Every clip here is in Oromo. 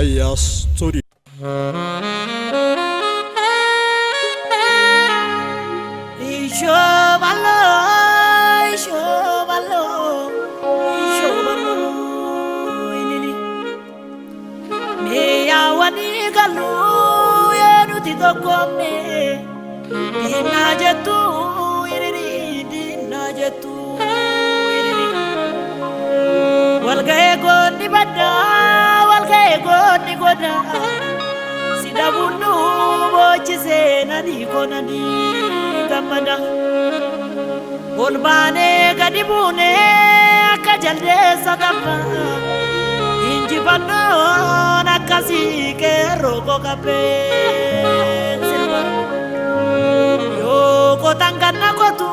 Raayyaa Studio. Ishoo bal'oo, ishoo bal'oo, ishoo bal'oo, ilili. Mi'aawwanii galuu yoo nuti tokkoomne, diinaa jettu ilili, diinaa jettu ilili. Walga'ee goonni baddaa, walga'ee goonni godaa, si dhabuun nu boochisee nanii koo nanii gammada. Ol baanee gadi buunee akka jaldeessa tabba. Injifannoon akkasii qeerroo koo qabbeen sirba. Yoo qotan ganna qotu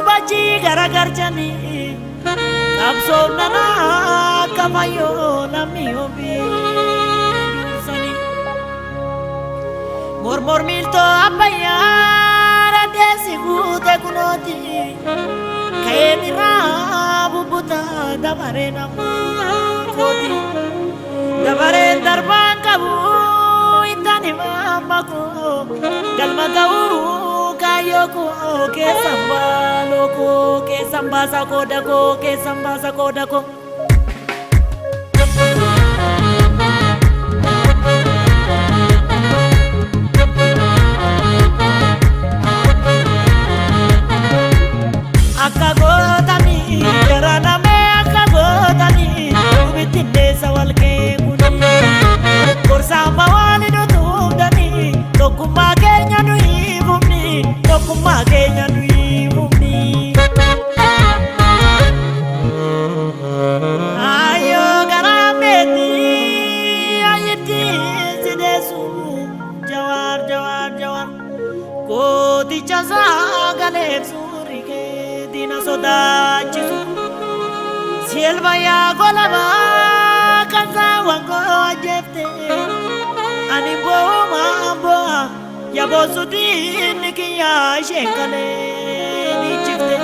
bachii garagarchanii. Qabsoon nana akka fayyoo lammii ofii dursanii. Mormor miiltoo abbayyaa dandeessi guute kunooti. Ka'een irraa bubbuta dabaree nama kooti. Dabareen darbaan qabu ittaan hima koo. Galma ga'uu kaayyoo koo keessan baaloo koo keessan baasa qooda koo keessan baasa qooda koo. Akka gootanii jaranamee akka gootanii bittinneessa wal qeequni. Gorsaan bawaan nutuudhani tokkummaa keenya nuyi fufni tokkummaa keenya nuyi fufni. Ayyoo garaa meetii ayitti si deessu jawaar jawaar jawaar gooticha sagaleef suurri kee diina sodaachisu. Sielba yaa golabaa kan saawwan koo ajjeefte ani bo'uma bo'a yabosutiin kiyyaa isheen kalee ni jifte.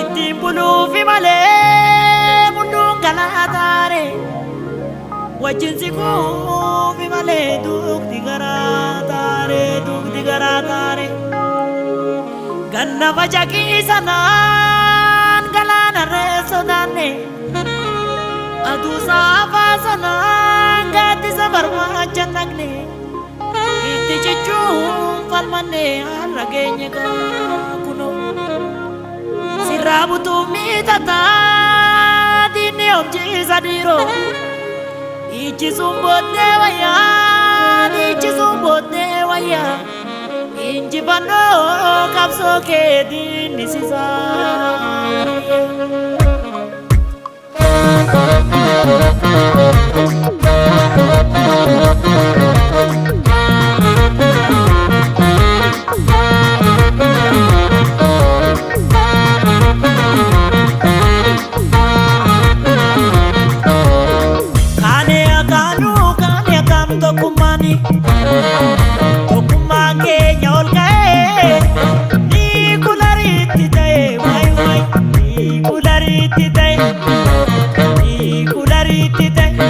Ittiin buluufi malee munduun galaataare wajjin siquufi malee dugdi garaa taare dugdi garaa taare. Ganna facaqii sanaan galaana sodaanne aduu saafaa sanaan gaaddisa barbaacha naqne itti cichuun falmanne har'a geenye kunoo. Sirraa butuuf miidhataa diinni omchiisa dhiiroo. Dhiichisuun booddee wayyaa dhiichisuun booddee wayyaa. Injifannoo qabsoo kee diinni sisaa. Kaane akaanuu kaane akaanu tokkummaani. Tokkummaan keenya ol ka'ee ni kulariitti ta'e waay waay ni kulariitti ta'e ni kulariitti ta'e.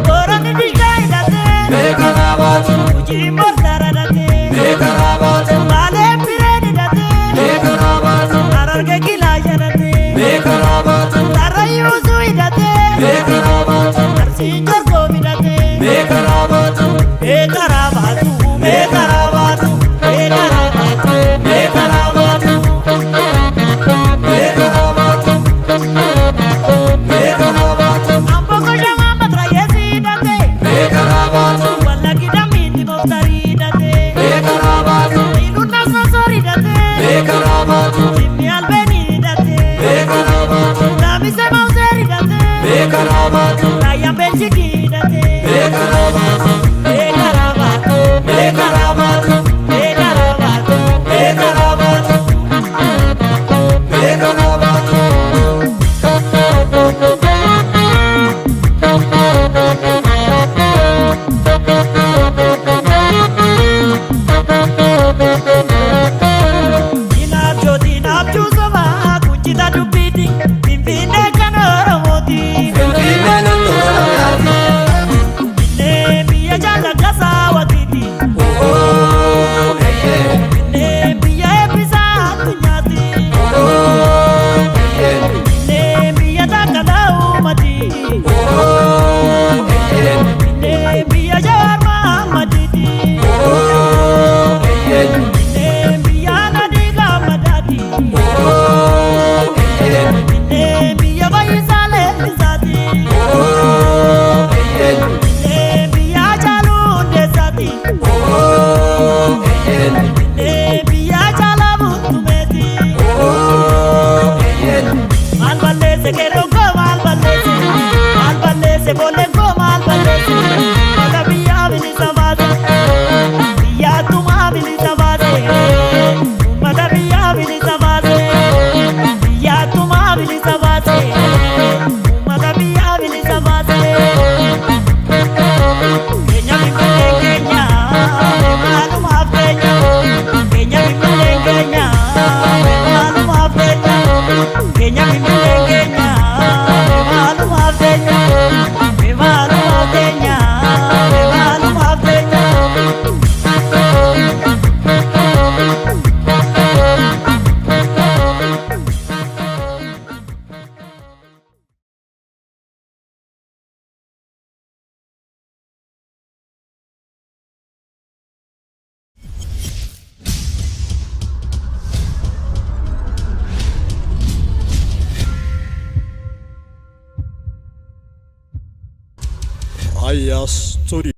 Booronni dilgaa hidhatee Beekaraa baatu, hojii mortara hidhatee beekaraa baatu, baaleen bireen hidhatee beekaraa baatu, hararge kilaa hidhatee beekaraa baatu, tarrayyuusuu hidhatee beekaraa baatu, arsiin jorgoo hidhatee. beekaraa baatu, Beekaraa baatu, beekaraa baatu, beekaraa baatu, beekaraa baatu, beekaraa baatu, beekaraa baatu, Amboko shamaa matrayeesii hidhatee, beekaraa baatu, wallaggi dammiitti moftarii hidhatee, beekaraa baatu, Iluun nasoosor hidhatee, beekaraa baatu, Jimmi albeenii hidhatee, beekaraa baatu, Laamise mawuseer hidhatee, beekaraa baatu, Raayyaan beelchikii hidhatee, beekaraa baatu, beekaraa baatu, beekaraa baatu, beekaraa baatu. beekaraa baatu, beekaraa baatu. Diinaaf diinaaf juusoma kunjita dubbiiti Finfinnee kan Oromooti. Finfinnee naannoo Oromiyaati. Ijoolleen koo maal balleessu? Mata biyyaa bilisa baase. Biyyaattumaa bilisa baase. Uummata biyyaa bilisa baase. Biyyaattumaa bilisa baase. Uummata biyyaa bilisa baase. Keenya Finfinneen keenya maalumaaf keenya. Keenya Finfinneen keenya maalumaaf keenya. Keenya Finfinneen keenya maalumaaf keenya. Maalumaaf keenya maalumaaf keenya. Aya Studio.